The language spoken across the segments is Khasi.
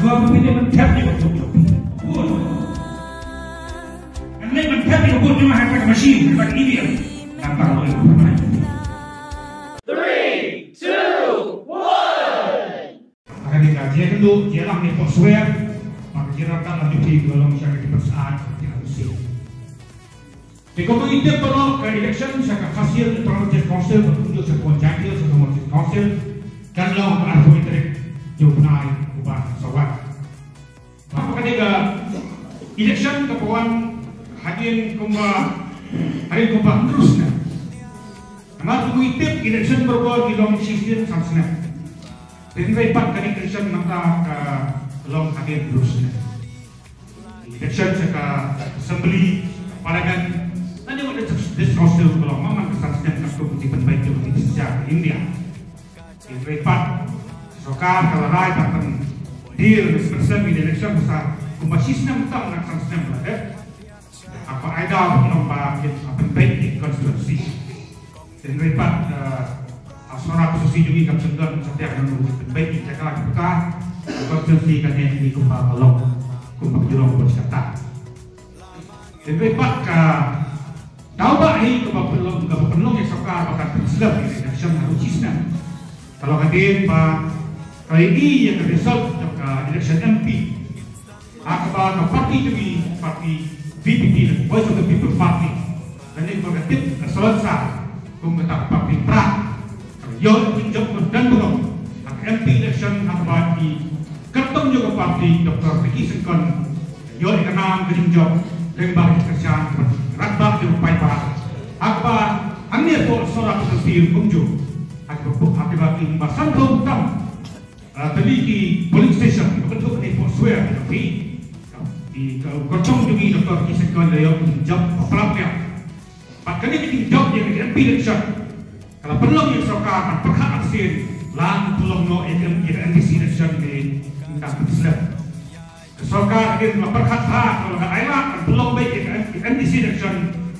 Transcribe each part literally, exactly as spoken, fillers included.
Gua pynthep ïa ka vote jong phi. Vote. Ngan leit pynthep ïa ka vote jong nga ha ka machine, ha ka E V M. Namar oi. Three, two, one. Ka dei ka jingkynduh jingïalang ne pok swear. Bad ka jingïalang ka la dei ka long sha ka jingpyrshah ka jingïalang. Te kumba ngi tip baroh ka election sha ka Khasi Hills Autonomous District Council, ba kumjuh sha ka Jaintia Hills Autonomous District Council, kan long ha ka arphew tarik jong u bnai uba sa wan. Bad ka dei ka election kaba wan hadien kumba, hadien kumba hynriew snem. Namar kumba ngi tip election barabor ki long shisien san snem. Te hynrei pat ka election mynta ka long hadien hynriew snem. Election sha ka Assembly, Parliament, lane wat district council ka long man man ka san snem katkum ka jingpynbeit jong ka India. Hynrei pat ka sorkar ka la rai ban pyndir, pynslem ïa ka election ba sa kumba shi snem tam na ka san snem la dep. Haba ai daw ba ki ong ba kin pynbeit ïa ka constituency. Hynrei pat, eh, ha sora ka susi jong ngi kam shym don satia ka nongpynbeit ïa ka jaka ki pyrta. Ka constituency ka neh ngi kumba ka long, kumba ka jong ka bor shata. Hynrei pat ka daw ba hi kaba pynlong, kaba pynlong ïa ka sorkar ba kan pynslem ïa ka election ha u shisnem. Ka long hadien ba ka la ïohi ïa ka result jong ka election M P. Ha kaba ka party jong ngi, party V P P, Voice of the People Party, lane ba ka tip ka Salonsar kum kata ka party prah, ka ïoh ka jingjop kaba don burom ha ka M P election, ha kaba i kyrtong jong ka party, Doctor Ricky Syngkon, ïoh ka nam ka jingjop lyngba ka jingkyrshan ka rangbah jong ka paidbah. Ha kaba hangne hapoh Sohra Constituency kumjuh, ha kaba, ha kaba ki ba sanphew tam Ah, tylli ki polling station, ba kynthup ne pok swear ne phi. Ki, ka, ka jong jong ngi Doctor Ricky Syngkon la ïoh ka jingjop ba palat ïa. Bad kane ka jingjop ïa ka M P election ka la pynlong ïa ka sorkar ban pyrkhat arsien, la pynlong noh ïa ka M P, ïa ka M D C election ne mynta pynslem. Ka sorkar hadien la pyrkhat bha, ka la ai lad ban pynlong beit ïa ka M-, M D C election,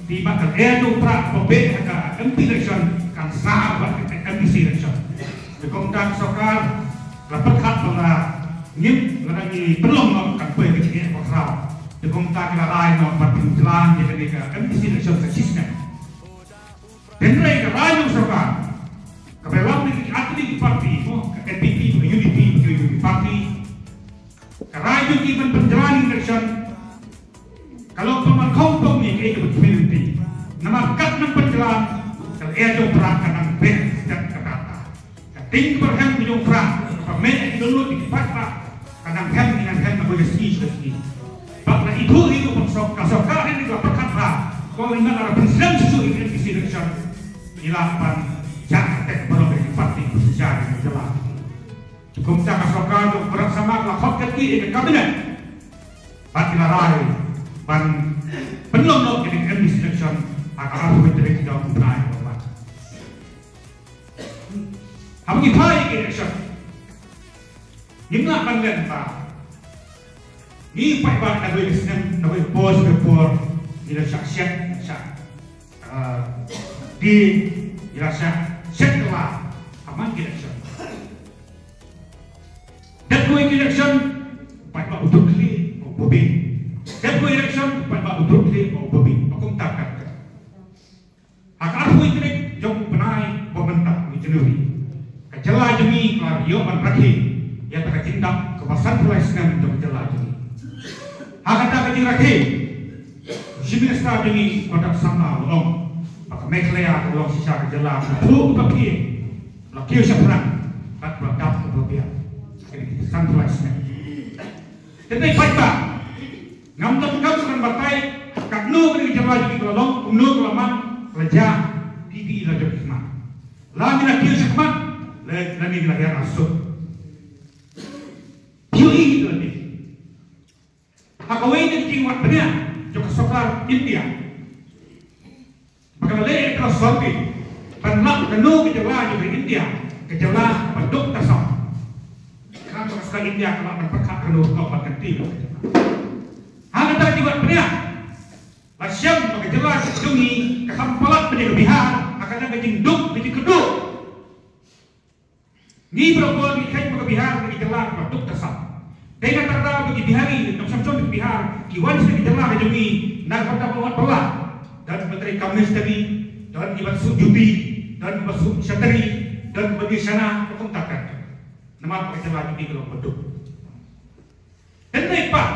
te bad ka ïa u prah ba beh ha ka M P election kan sah bad ka M D C election. Te kumta ka sorkar la pyrkhat ba la ngim, lada ngi pynlong noh kan poi ka jingeh bakhraw. Te kumta ki la rai noh ban pynjlan ïa kane ka M D C election sa shisnem. Hynrei ka rai jong ka sorkar kaba ïalam na ki artylli ki party, mo, ka N P P, ka U D P, ka U D P party. Ka rai jong ki ban pynjlan election ka long pynban khong pong ïa kaei kaba ki hynrei. Namar kat nang pynjlan ka lyer jong u prah ka nang beh stet kata kata. Ka ding kaba rhem ka jong u prah, ka meh ka dohnud ki paidbah ka nang rhem, ki nang rhem na kawei ka sngi sha ka sngi. Bad la ithuh hi ruh ba ka sorkar, ka sorkar hi ka la pyrkhat bha, ko lynda la pynslem shuh ïa ka M D C election, ki lah ban jah tek baroh ki party opposition ha ka jylla. Kumta ka sorkar jong u Conrad Sangma ka la khot kat ki ïa ka cabinet. Bad ki la rai ban pynlong noh ïa ka M D C election ha ka arphew tarik jong u bnai ba wan. Haba ngi phai ïa ka election, ngim lah ban len ba ngi paidbah na kawei ka snem, na kawei ka por sha kawei ka por, ngi la shah shet, shah, ah, die, ngi la shah shet kylla ha man ka election. Dep kawei ka election, paidbah u duk khlieh bad u bym bit. Dep kawei ka election, paidbah u duk khlieh bad u bym bit. Ba kumta ka, ha ka arphew tarik jong u bnai ba mynta, u January, ka jylla jong ngi ka la ïoh ban rakhe ïa kata ka jingdap kaba sanphew lai snem jong ka jylla jong ngi. Ha kata ka jingrakhe, u Chief Minister jong ngi, Conrad Sangma, u la ong ba ka Meghalaya ka long shisha ka jylla kaba phuh kaba pyrshah, la kiew shaphrang bad la dap kaba biang. Kine ki sanphew lai snem. Te paidbah, ngam donkam ban batai katno kane ka jylla jong ngi ka la long, kumno ka la man, ka la jia, phi phi la jop khmat. La ngi la kiew shaphrang, la, la ngi la hiar arsut. Phi ïohi hi la ngi. Ha kawei na ki jingwad bniah jong ka sorkar India, ba ka la leh ïa ka survey ban lap kano ka jylla jong ka India ka jylla ba duk tasam. Khnang ba ka sorkar India ka lah ban pyrkhat kano rukom ban kynti ka jylla. Ha kata ka jingwad bniah, la shem ba ka jylla jong ngi ka kham palat bad ka Bihar ha kata ka jingduk, ka jingkyrduh. Ngi barabor ngi kheiñ ba ka Bihar ka jylla kaba duk tasam. Dei Bihari, nongshong shnong Bihar, ki wan sha ki jylla ka jong ngi na ka bynta ba wat bylla. Don kiba trei kam ministry, don kiba suh duty, don kiba suh secretary, don kiba dei shana, ka kumta ka. Namar ba ka jylla jong ngi ka long ba duk. Hynrei pat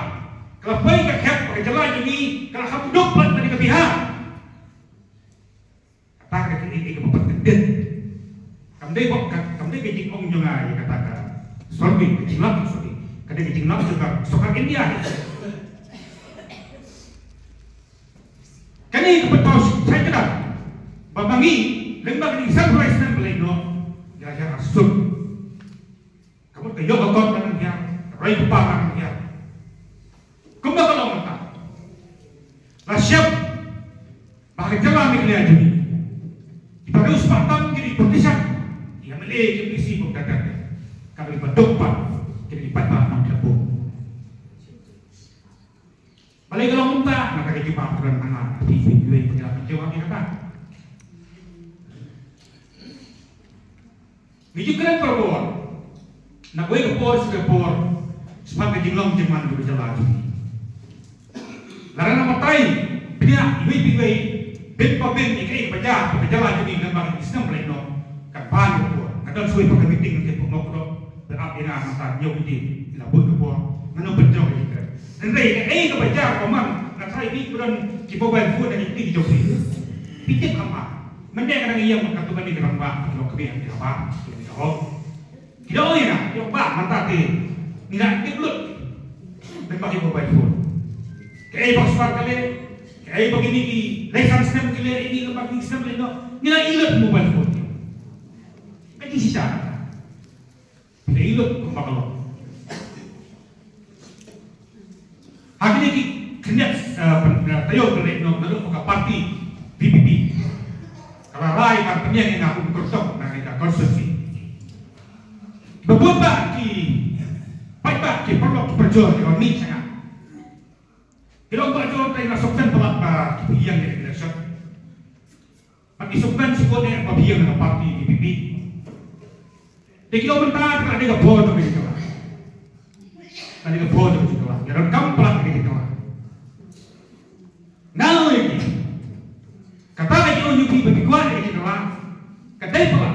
ka la poi ka khep ba ka jylla jong ngi ka la kham duk pat na ka Bihar. Kata ka dei ka, ka, ka, ka, ka, ka, ka, kam dei ba ka, kam dei ka jingong jong nga ïa kata ka survey, ka jinglap survey. Ka dei ka jinglap jong ka sorkar India. Kane ka pynpaw shai kdar ba ma ngi, lem bad ka jingsacrifice snem ba leit noh, ïa, ïa ka sut. Ka mut ka ïoh ka kot ka nang hiar, ka roi ka par ka nang hiar. Kumba ka long mynta. La shep ba ha ka jylla Meghalaya jong ngi, kiba riewspah tam ki dei politician, ki MLA, ki MDC, kumta kumta. Ka dei ba duk pat ki dei paidbah nongthep vote. Balei ka long kumta? Namar ka jubab ka don hangne, phi, phi, phi, phi, phi, phi, phi, phi, phi, phi, phi. Ngi ju kren barabor na kawei ka por sha kawei ka por shaphang ka jinglong jingman jong ka jylla jong ngi. Lada nang batai pdiang iwei pa iwei, bynta bynta ïa kaei kaba jia ha ka jylla jong ngi lyngba ki snem ba la ïoh noh, kan pan ka por. Nga don shuwa pat ka meeting, ngi pynmong ka dok, ba ap ïa nga mynta hynñiew baje, la bud ka por. Nga nang pynjah ka jingkren. Hynrei kaei kaba jia kaba man, nga tharai phi ba don ki mobile phone na ki kti ki jong phi, phi tip kham bha. Mynne ka dang ïeng katto katne ki rangbah, ki long kmie, ki rangbah, ki long ki hok. Ki da ong ïa nga, ki ong bah, mynta te ngi la tip lut lyngba ki mobile phone. Kaei ba shuwa ka leh, kaei ba kine ki lai san snem ki leh, ine lyngba ki snem leh noh, ngi la i lut mobile phone. Ka jingshisha. Phi la i lut kumba ka long. Ha kine ki khyndiat, eh, pyn-, eh, taïew pynleit noh, naduh ba ka party VPP ka la rai ban pynïeng ïa nga kum u kyrtong na kane ka constituency. Ba bun bah ki paidbah, ki paralok, ki parajor ki la mih sha nga. Ki la ong, Bah John, te nga sngewsih palat ba ki pynïeng ïa ka election. Bad ki sngewsih shuh ne ba phi ïeng na ka party VPP. Te ki ong mynta ka dei ka bor jong ka jylla. Ka dei ka bor jong ka jylla. Ïa donkam palat ka jylla. Nga ong ïa ki, kata ka jong ngi ba phi kwah ïa ka jylla ka dei palat.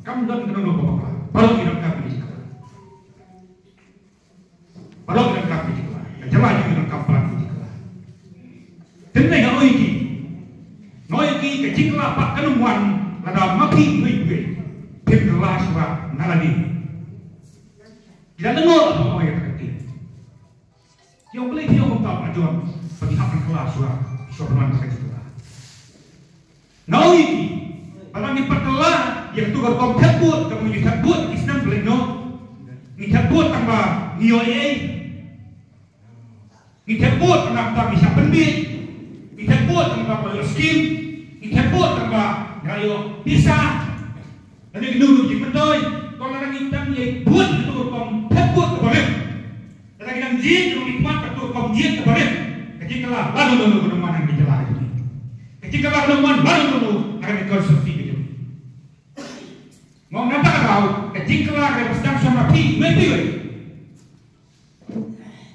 Kam don kano kano ba bakla. Baroh ngi donkam ka jylla. Baroh ngi donkam ka jylla. Ka jylla jong ngi donkam palat ka jylla. Hynrei nga ong ïa ki, nga ong ïa ki, ka jingkylla pat kan ym wan lada ma phi iwei pa iwei phim kylla shuwa na lade. Ki la lyngngoh ba nga ong ïa kata ka ktien. Ki ong, balei phi ong kumta Bah John, ba ngi hap ban kylla shuwa, shuwa ban wan ka jingkylla. Nga ong ïa ki, ba lada ngi pat kylla ïa katu ka rukom thep vote kaba ngi thep vote ki snem ba leit noh. Ngi thep vote tang ba ngi ïoh ei ei. Ngi thep vote tang ba ngi shah pynbiej. Ngi thep vote tang ba ngi ïoh skim. Ngi thep vote tang ba ngi ïoh pisa. Lane kano kano ka jingmyntoi. Ko lada ngi tang ïa vote katu ka rukom thep vote kaba rim. Lada ngi dang jied, ngi khmat katu ka rukom jied kaba rim, ka jingkylla lano lano kan ym wan ha ka jylla ka jong ngi. Ka jingkylla kan ym wan lano lano ha ka constituency ka jong ngi. Mo, nangta ka daw ka jingkylla ka ba sdang shuwa na phi, iwei pa iwei.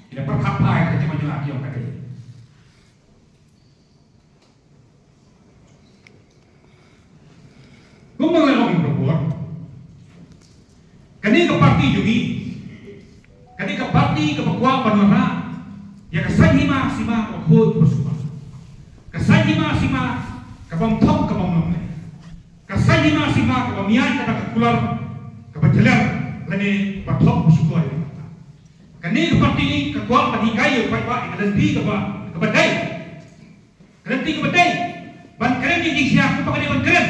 Ki da pyrkhat phai ka jingkylla ki ong ka dei. Kumba nga la ong barabor, kane ka party jong ngi, kane ka party kaba kwah ban wanrah ïa ka saiñ hima sima kaba khuid kaba suba, ka saiñ hima sima kabym thok kabym long leh, ka saiñ hima sima kabym ïaid kata ka kular kaba jylliew lane kaba thok kaba shukor. Kane ka party ka kwah ban hikai ïa u paidbah ïa ka lynti kaba, kaba dei. Ka lynti kaba dei. Ban kren ïa ki jingshisha kumba ka dei ban kren.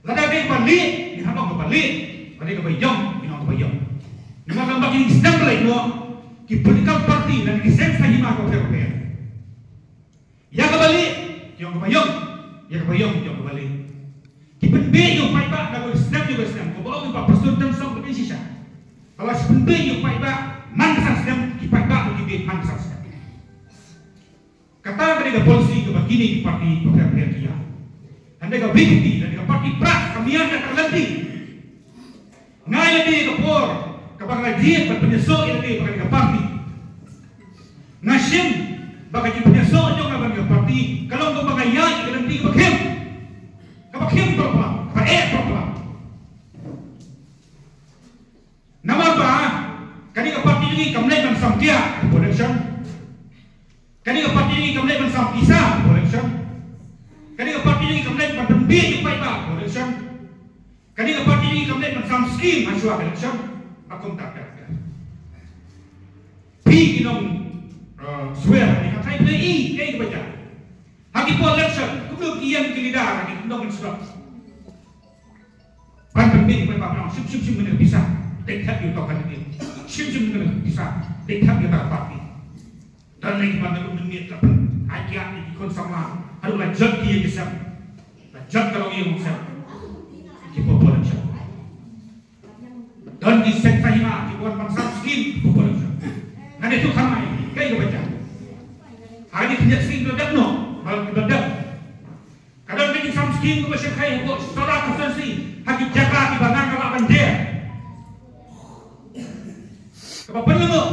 Lada dei kaba lieh, ngin ong kaba lieh. Lada dei kaba ïong, ngin ong kaba ïong. Namar lada ki sdang ba leh mo, ki political party lane ki seng saiñ hima ki pher pher. Ïa kaba lieh ki ong kaba ïong, ïa kaba ïong ki ong kaba lieh. Ki pynbiej ïa u paidbah na ka snem ïa ka snem, kaba ong ïa u Bah Prestone Tynsong ka dei shisha. Ba la pynbiej ïa u paidbah man ka san snem, ki paidbah ki biej man ka san snem. Kata ka dei ka policy kaba kine ki party ki pher pher ki ïa. Hynrei ka VPP, ka dei ka party prah, kam ïa ka lynti. Nga ïa lade ka por kaba nga jied ban pynïasoh ïa lade bad ka party, Party kam leit ban sam kiad hapoh election. Kane ka party kam leit ban sam pisa hapoh election. Kane ka party kam leit ban pynbiej ïa u paidbah hapoh election. Kane ka party kam leit ban sam skim ha shuwa election. Ba kumta ka. Phi ki nong, eh, swer, ni ka thai phi i, kaei kaba jia. Ha ki por election, kumno ki ïeng ki leader, ha ki nong swer. Ban pynbiej ïa u paidbah, shim shim shim ngan pisa. Dei thep ïa u tong kan ni. Shim shim ngan pisa. Dei thep ïa u tong party. Don lei ban nang mynmiet ka pyn. Ai kiad ïa ki khun samla. Haduh la jot ki ïa ki sem. La jot ka long ïa u sem. Ki por por election. Don ki seng sahima ki wan ban sam skim ki por election. Ngan ïathuh tang ai kaei kaba jia. Ha kane ka khyndiat skim ka dep noh. Ba ka dep. Ka don ka jingsam skim kaba shyrkhei hapoh Sohra constituency ha ki jaka kiba nang ka lah ban jer. Kaba pynlyngngoh.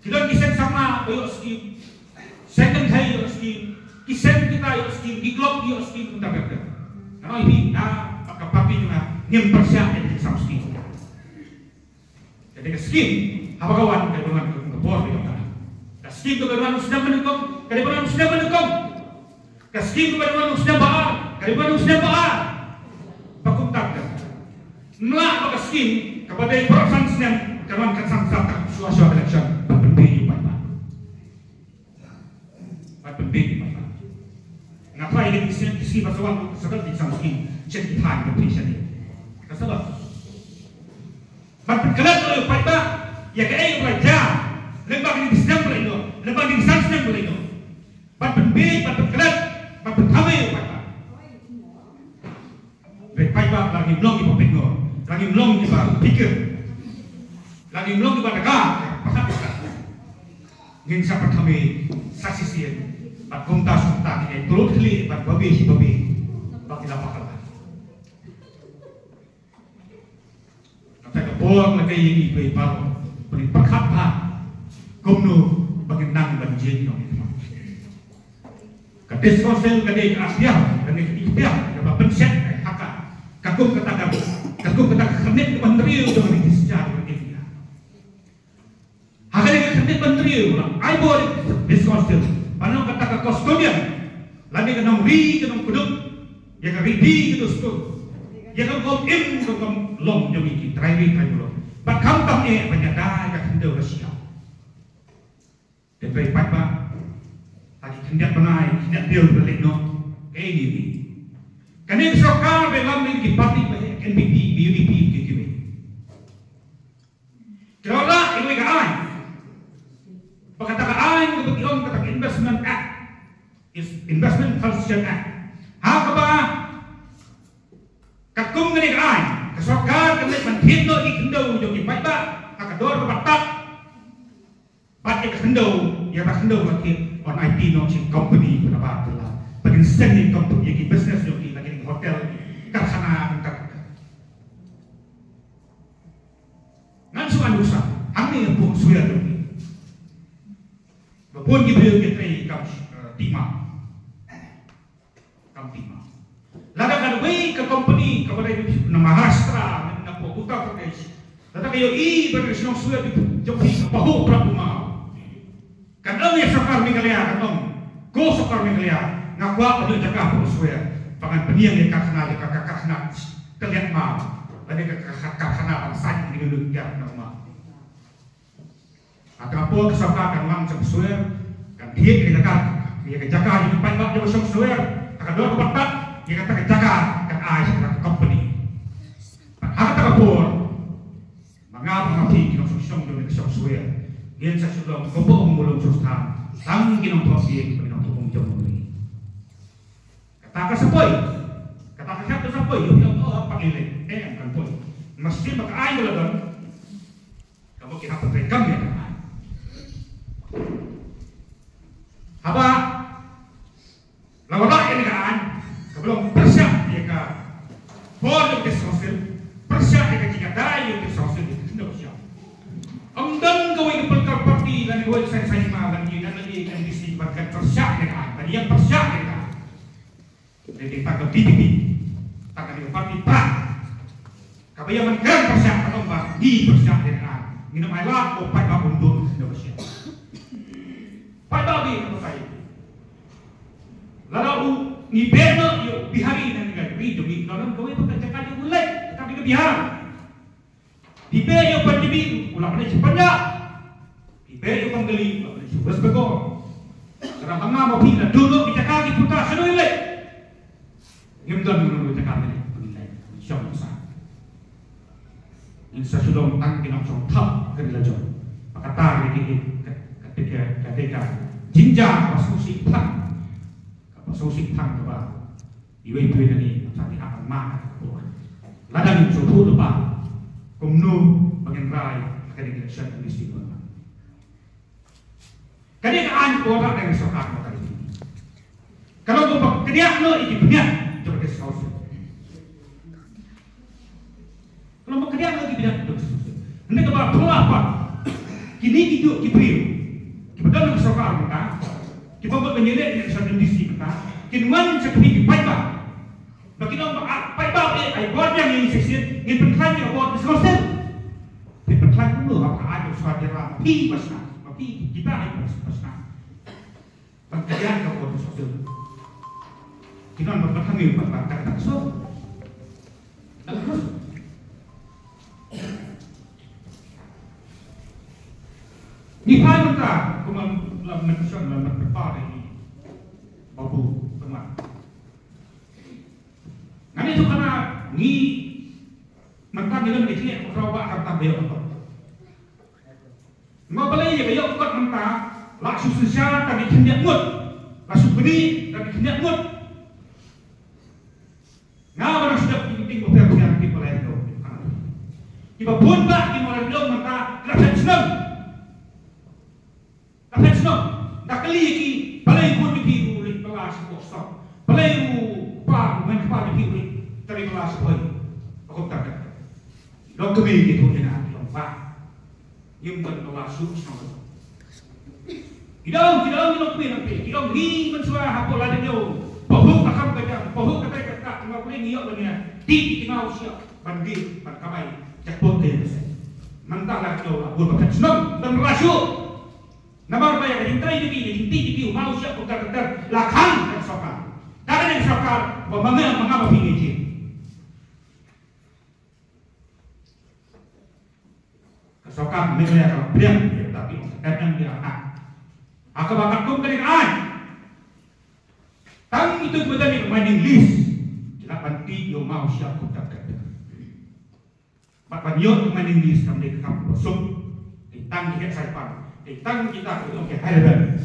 Ki don ki seng samla ba ïoh skim. Seng kynthei ïoh skim. Ki seng kita ïoh skim. Ki club ïoh skim kumta kumta. Nga ong ïa phi na ka party jong nga ngim pyrshah ïa ka jingsam skim. Ka dei ka skim haba ka wan ka dei ban wan ka bor ka jong ka. Ka skim ka dei ban wan u snem ba nyngkong, ka dei ban wan u snem ba nyngkong. Ka skim ka dei ban wan u snem ba ar, ka dei ban wan u snem ba ar. Ba kumta ka. Mlah ba ka skim kaba dei baroh san snem ka wan ka san snem ka shuwa shuwa election ba pynbiej ïa u paidbah. Bad pynbiej ïa u paidbah. Nga tharai ïa ki skim, ki skim ba sa wan, sa don ki skim, sha ki thaiñ ki pynshai. Ka sa don. Bad pynklet ïa u paidbah ïa kaei kaba la jia. Lem bad ki snem ba la ïoh, lem bad ki san snem ba la ïoh. Bad pynbiej, bad pynklet, bad pynthame ïa u paidbah. Ba paidbah la ngim long kiba pynngor, la ngim long kiba phikir, la ngim long kiba daka, pakat. Ngin sa pynthame sa shisien, bad kumta sumta ngin ïa pynlut khlieh bad babe shi babe ba ki la pakala. Kata ka por la ka ïing i pei paro, pynpakhat bha kumno ba ngin nang ban jing nong. Ka District Council ka dei ka akhtiar, ka dei ka ikhtiar kaba pynshai ha ka, ka kum kata ka, ka kum kata ka khyrnit kaba hynriew jong ka Ri India. Ha kane ka khyrnit ba hynriew la ai bor ïa ka District Council ban long kata ka custodian, lane ka nongri ka nongkdup ïa ka riti ka dustur, ïa ka rukom im ka rukom long jong ki trai ri trai muluk. Bad khamtam eh ban ïada ïa ka khyndew ka syiap. Te pei paidbah, ha ki khyndiat bnai, khyndiat taïew ba la leit noh, kaei ne ne. Kane ka sorkar ba lam ne ki parti ba heh, N P P, U D P, K K P. Ki la rah ïa kawei ka aiñ. Ba kata ka aiñ kaba ki ong kata ka Investment Act, is Investment Concession Act. Ha kaba katkum kane ka aiñ, ka sorkar ka leit ban thied noh ïa ki khyndew jong ki paidbah ha ka dor kaba tad. Bad ïa ka khyndew, ïa ka khyndew ka thied ban ai ti noh sha ki company ba na ba la. Ba kin seng ïa ki company, ïa ki business jong ki, la ki hotel, karkhana, karkhana. Ngan shu ai nuksa hangne hapoh Swer jong ngi. Ba bun ki briew ki trei kam, eh, tima. Kam tima. Lada kawei ka company kaba dei na Maharashtra, na hapoh Uttar Pradesh, lada ka ïohi ba ka shnong Swer jong phi ka pahuh prap u maw. Kan ong ïa sorkar Meghalaya, kan ong. Ko sorkar Meghalaya, nga kwah ban ïoh jaka hapoh Swer ba ngan pynïeng ïa ka karkhana, ïa ka karkhana tylliat maw, lane ka karkhana ban saiñ ïa ki lut ïa ka maw. Ha kata ka por ka sorkar kan wan sha Swer, kan thied ïa ka jaka, ïa ka jaka ïa ki paidbah jong shnong Swer, ha ka dor kaba tad, ïa kata ka jaka kan ai sha ka company. Ha kata ka por, ma nga bad ma phi ki nongshong shnong jong ka shnong Swer, ngin sa shu long kumba ong u mulong sngewthuh, tang ki nongthoh ïing bad ki nongthoh um jong u. Kata ka sa poi, kata ka khep ka sa poi, ïoh ïoh ïoh pat lei lei, em kan poi. Mesti ba ka aiñ ka la don. Ka mut ki hap ban trei kam ïa ka aiñ. Haba la wanrah ïa ka aiñ, kaba long pyrshah ïa ka bor jong ka District Council, pyrshah ïa ka jingïada ïa ka District Council ïa ka khyndew syiap. Ym don kawei ka political party lane kawei ka seng saiñ ma lane kawei ka M D C ba kan pyrshah ïa ka aiñ, ba ïa pyrshah ïa ka aiñ. Dei tang ka V P P, tang ka party pat kaba ïa ban kren pyrshah, ka long ba ngi pyrshah ïa ka. Ngin ym ailad ba u paidbah un don kano ka shisha. Paidbah ba ngi ym ailad. Lada u ngi beh noh ïa u Bihari na ka ri jong ngi, don kawei pat ka jaka ïa u leit, ka dei ka Bihar. Ngi beh ïa u Punjabi, u lah ban leit sha Punjab. Ngi beh ïa u Bengali, u lah ban leit sha West Bengal. Lada ma nga ma phi la don noh ki jaka ki puta, shano ngin leit? Ngim don mano mano jaka mynta, ngin leit, ngin shong sah. Ngin sa shu don tang ki nongshong thap ha ka ri la jong. Ba kata ka dei ka, ka, ka, ka dei ka jingjia kaba sngewsih thang. Kaba sngewsih thang kaba iwei pa iwei na ngi ngim shym la ïoh ban mad. Lada ngim sngewthuh lypa kumno ba ngin rai ha kane ka election M D C ba. Kane ka aiñ ka wanrah da ka sorkar ba ka dei. Ka long ba kyndiah noh ïa ki bniat jong ka District Council. Ka long ba kyndiah noh ïa ki bniat jong ka District Council. Hynrei kaba phylla pat, kine kijuh ki briew kiba don ha ka sorkar mynta, kiba mut ban ïaleh ïa ka sorkar M D C mynta, kin wan sha kine ki paidbah. Ba kin ong ba, ah, paidbah, eh, ai bor biang ïa ngi shisien, ngin pynkhlaiñ ïa ka bor District Council. Phi pynkhlaiñ kumno haba ka aiñ ka shuwa jylla ma phi ba shna, ma phi kita ai ba shna. Ban kyndiah ka bor District Council. Ki don ba pynkhlaiñ ïa ka bor District Council. Ngi phai mynta kum la mention la mention ba dei Babu Tongwat. Ngan ïathuh kane, ngi mynta ngi don ka jingeh ko Trai ba ka tam ba ïoh kot. Nga balei ïa ka ïoh kot mynta la shu synshar tang ki khyndiat ngut. La shu bni tang ki khyndiat ngut. Nga ba dang shu dep ki meeting bapher bapher ki balei ko. Kiba bun ba ki mawlai mynta la phet snem. Ka phet shnong, nga kylli ïa ki, balei bun ïa phi u leit bylla sha Pokeston? Balei u kpa, u nongkpa ïa phi u leit trei bylla sha Bhoi? Ba kumta ka. Long kmie ki ïathuh ïa nga, ki ong bah, ngim don bylla shuh shnong. Ki dang, ki dang, ki dang kmie nang phi, ki dang ngi mynshuwa hapoh Laitumkhrah. Pahuh ka kam ka jam, pahuh ka tai ka kak, nga kylli ngi ïoh lane. Ti ki tnga u syiap, ban dih, ban kamai, jakhput te ka se. Mynta la ki ong la bun ba phet shnong, don bylla shuh. Namar ba ïa ka jingtrei jong ki, ïa ka jingtei jong ki, u maw u syiap kumta kumta, la khang ka sorkar. Ka dei ka sorkar ba ma nga, ma nga ma phi ngi jied. Ka sorkar Meghalaya ka la pdiang ïa kata ki ong ka M M D R Act. Ha kaba katkum kane ka aiñ, tang kito kiba don ïa ka mining lease ki lah ban tih ïa u maw u syiap kumta kumta. Bad ban ïoh ïa ka mining lease kam dei ka kam kaba suk. Dei tang ki heh saipang, dei tang kita kiba ong ki high level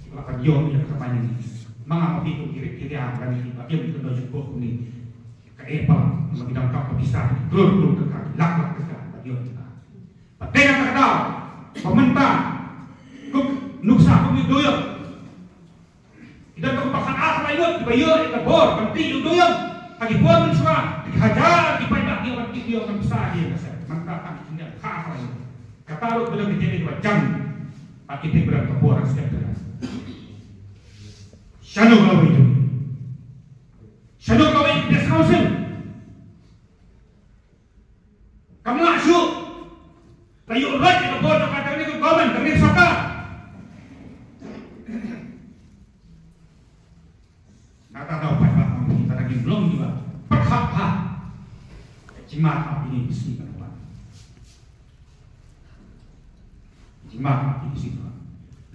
kiba lah ban ïoh ïa ka mining lease. Ma nga ma phi kum ki rit ki riang lane kiba im kyndoh jingpyrkhat kumne, ka eh palat namar ki dang kap ka pisa ki klur klur tyngka, ki lak lak tyngka ban ïoh ïa ka. Bad dei na kata ka daw ba mynta kum nuksa kum ïa u Doyong. Ki don tang ba khatar lai ngut kiba ïoh ïa ka bor ban tih ïa u Doyong. Ha ki por mynshuwa ki hajar ki paidbah ki ïoh ban tih, ki ïoh ban pisa ïa ka seng. Mynta tang ki kyndiah khatar lai ngut. Kata ruh ka don ka jingeh kaba jan. Bad ki tip ba don ka bor ha step tengah. Shano ka lawei jong, shano ka lawei ka District Council? Kam lah shuh. Ka ïoh lait ka bor jong ka, ka dei ka government, ka dei ka sorkar. Nga ta daw pat ba ka dei ka long kiba pyrkhat ha ka jingmut ha ine i sngi ka daw. Jingmut ha ine i sngi ka daw.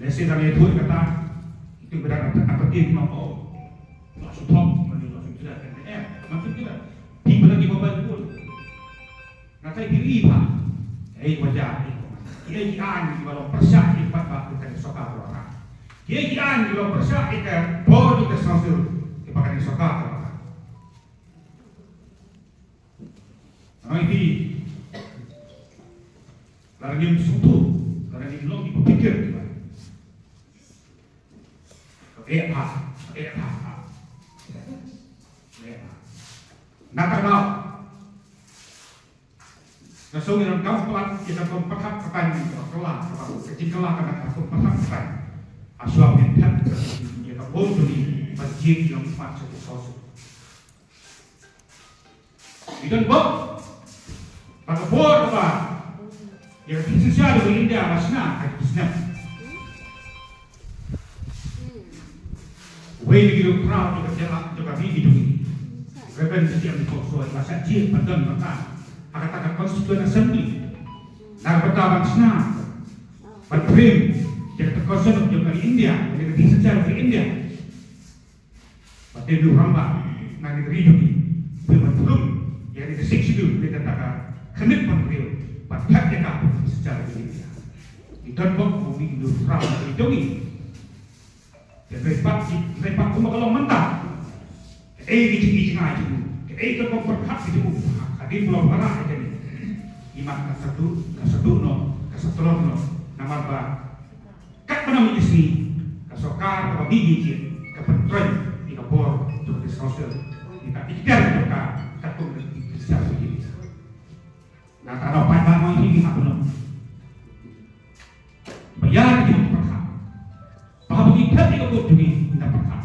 Lehse tang ïathuh kata, itu berat kata, kata dia ki ong, oh, la shu thok, mane la shu jrah, kan, eh, la shu jrah. Phi ba la ki mobile phone. Nga khlem phi ri pha. Ei, wajah, ei. Kiei ki aiñ kiba long pyrshah ïa ki paidbah ha ka sorkar ka la rah. Kiei ki aiñ kiba long pyrshah ïa ka bor ïa ka sausur kiba ka sorkar ka la rah. Ngan ong ïa phi, lada ngim sngewthuh, lada ngim long kiba pyrkhat, eh, ha, eh, ha, ha. Eh, ha. Nga kynmaw, nga sngew ïa ka kam palat, ïa ka kam pyrkhat pyrkhat, ka kylla, ka jingkylla ka, ka kam pyrkhat pyrkhat. Hashwa ngin thep ïa ka bor jong ngi ban jied ïa ka khmat sha ki sawsuk. Ngi don bok ba ka bor kaba Ïa ka jingshisha jong ka India ba shna ka jingshna. Wei na ki ruh proud jong ka jylla jong ka ri jong ngi. Reverend J M Tokso ba shah jied ban don bynta ha kata ka Constituent Assembly. Na ka bynta ban shna ban frame ïa kata ka Constitution jong ka India, ïa ka jingshisha jong ka India. Ba te u rangbah na ka ri jong ngi, u ban pynlong ïa ka Sixth Schedule, ïa kata ka khyndiat pynriew, ba thep ïa ka shisha ka ri. Ngi don bok u ngi u rau ka ri jong ngi. Te bai pat, bai pat kumba ka long mynta. Kaei ka jingïeit jong nga jong u, kaei ka kong pyrkhat ka jong u, ka dei ba long para ka jong ngi. Imat ka satu, ka satu no, ka satu no, namar ba Katba nang ïa sngi, ka sorkar kaba ngi ïeit ka pyntrei ïa ka bor jong ka District Council, ïa ka ikhtiar jong ka, katkum ka ikhtiar jong ka. Nangta ka paidbah ngi hap ban ong ba ïa ka jingpyrkhat, ba haba ngi thep ïa ka vote jong ngi, ngi da pyrkhat,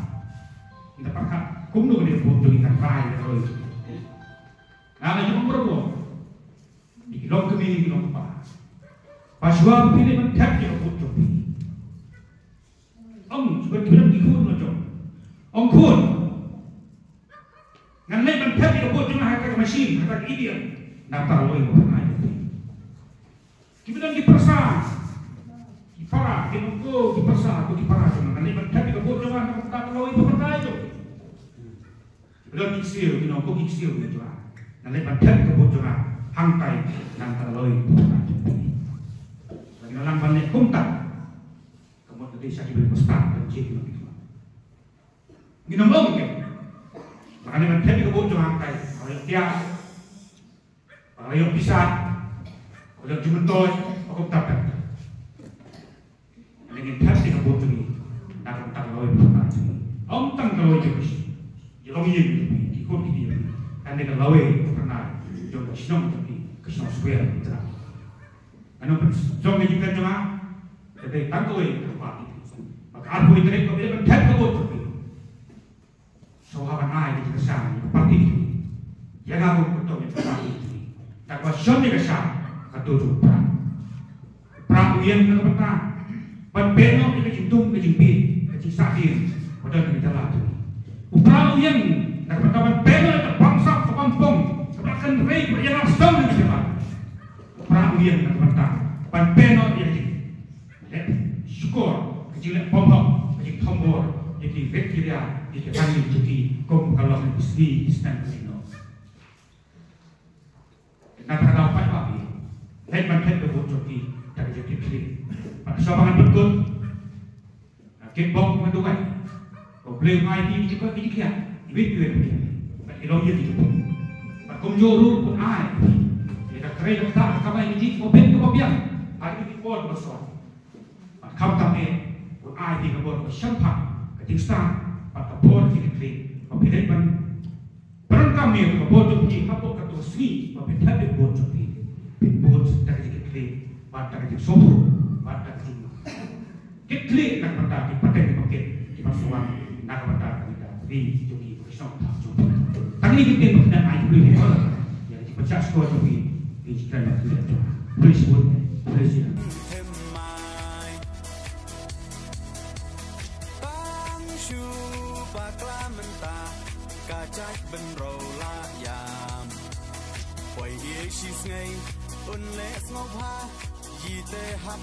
ngi da pyrkhat kumno ka dei ka vote jong ngi kan rai ïa ka loi jong ngi. Nga la ïoh ong baroh, ïa ki longkmie, ïa ki longkpa, ba shuwa ba phi leit ban thep ïa ka vote jong phi, ong shuwa phi don ki khun la jong, ong khun, ngan leit ban thep ïa ka vote jong nga ha ka machine, ha ka E V M. Nangta loi ba phi nai. Ki ba don ki pyrsa, ki para, ki nongko ki pyrsa, ko ki para jong nga, ngan leit ban thep ïa ka vote jong nga, nangta loi ba phi nai jong. Ki ba don ki ksiew, ki nongko ki ksiew, ki jong nga, ngan leit ban thep ka vote jong nga hangtai, nangta loi ba phi nai jong. Lada ngi la lang ban leh kumta, ka mut ka dei sha ki briew ba stad ban jied ki nongko. Ngi nym ong ke ba ngan leit ban thep ka vote jong nga hangtai, ba la ïoh tiar, ba la ïoh pisa, ba la ïoh jingmyntoi, ba kumta. Ngi ngin thep ïa ka vote jong ngi na ka bynta ka lawei paidbah jong ngi. Ym tang ka lawei jong ngi, ïa longïing jong ngi, ki khun ki kti, kane ka lawei ka phyrnai jong ka shnong jong ngi, ka shnong Swer Trap. Ngan ong pynshong ïa ka jingkren jong nga, ka dei tang kawei ka ba ki, ba ka arphew tarik ka dei ban thep ka vote jong ngi. Sngewbha ban ai ka jingkyrshan ïa ka party jong ngi. Ïa nga ruh kumta ïa ka party jong ngi. Da kaba shon ïa ka sham, ka tu jong u Prah. U Prah u ïeng na ka bynta ban pynlong ïa ka jingdum ka jingbit, ka jingsahdien ba don ha ka jylla jong ngi. U Prah u ïeng na ka bynta ban pynlong ïa ka bamsap ka bampong, kaba kynrei ba ïa nga sdang na ka jylla. U Prah u ïeng na ka bynta ban pynlong ïa ka jing leh shukor, ka jingleh bymhok, ka jingthombor ïa ki rit ki riat, ïa ki rangïing jong ki, kum ka long ki sngi ki snem ki snem. Nangta ka daw paidbah, leit ban thep ka vote jong ki da ka jingkitkhlieh. Bad shuwa ba ngan pynkut, kit bok ngan duwai. Ko Blei, nga ai ïa ki jingkit ki jingkhiah, iwei pa iwei pa iwei, bad ki longïing ki jingkit. Bad kumjuh ruh ko ai ïa ka trei ka ktah ka kamai ka jingkit, ko bit ko biang, ai ïa ki bor ba sot. Bad khamtam eh, ko ai ïa ka bor ba shemphang, ka jingstad bad ka bor jingkitkhlieh, ba phi leit ban pyndonkam ïa ka bor jong phi hapoh katto sngi ba phi thep ïa ka bor jong phi. Phin bor da ka jingkitkhlieh bad da ka jingsngewbha bad da ka jingkitkhlieh na ka bynta ki pateng ki pakit kiba sa wan na ka bynta ka ri jong ngi. Tang ïa ki ktien ba kynnoh ai phi, ïa ki pynshah sngewbha jong phi, ki jingkren ba kynnoh jong phi. Praise God. Praise God. Tang shu bakla mynta, ka jait bynriew la ïam. Poi ïa shi sngi un leh sngewbha, ïa te hap